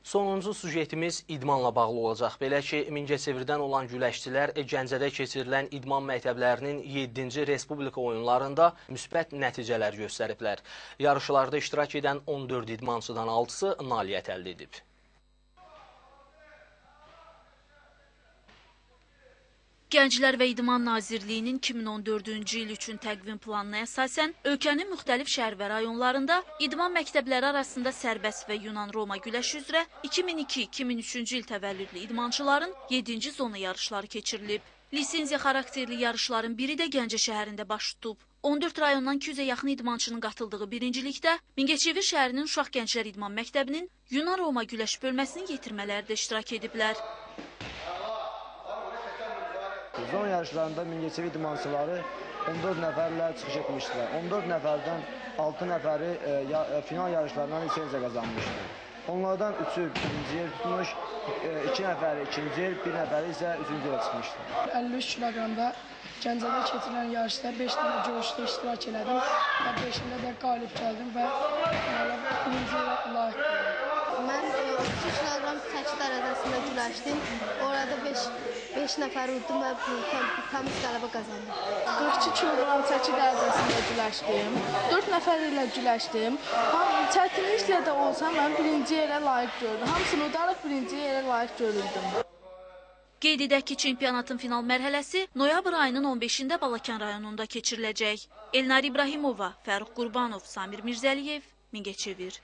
Sonuncu sujetimiz idmanla bağlı olacaq. Belə ki, Mingəçevirdən olan güləşçilər Gəncədə keçirilən idman məktəblərinin 7-ci Respublika oyunlarında müsbət nəticələr göstəriblər. Yarışlarda iştirak edən 14 idmançıdan 6-sı nailiyyət əldə edib. Gənclər və İdman Nazirliyinin 2014-cü il üçün təqvim planına əsasən ölkənin müxtəlif şəhər və rayonlarında idman məktəbləri arasında sərbəst və Yunan-Roma güləşi üzrə 2002-2003-cü il təvəllüdlü idmançıların 7-ci zona yarışları keçirilib. Lisenziya xarakterli yarışların biri də Gəncə şəhərində baş tutub. 14 rayondan 200-ə yaxın idmançının qatıldığı birincilikdə Mingəçevir şəhərinin Uşaq Gənclər İdman Məktəbinin Yunan-Roma güləş bölməsinin yetirmələri də iştirak ediblər. Zon yarışlarında Mingəçevir idmançıları 14 nəfərlə çıxış etmişdilər. 14 nəfərdən 6 nəfəri final yarışlarından lisenziya qazanmışdı. Onlardan 3-ü birinci yer tutmuş, 2 nəfəri ikinci yer, 1 nəfəri isə üçüncü yerə çıxmışdı. 53 kiloqramda Gəncədə keçirilən yarışda 5 dənə görüşdə iştirak elədim və 5-ində də qalib gəldim və birinci yerə layiq oldum. Mən 33 kiloqram çəki dərəcəsində güləşdim. Orada 5 nəfər udum və təmiz qələbə qazandım. 42 kiloqram çəki dərəcəsində güləşdim. 4 nəfər ilə güləşdim. Çətinliklə də olsa mən birinci yerə layiq gördüm. Hamısını udaraq birinci yerə layiq görüldüm. Qeyd edək ki, çempionatın final mərhələsi noyabr ayının 15-də Balakən rayonunda keçiriləcək. Elnar İbrahimova, Fərux Qurbanov, Samir Mirzəliyev, Mingəçevir.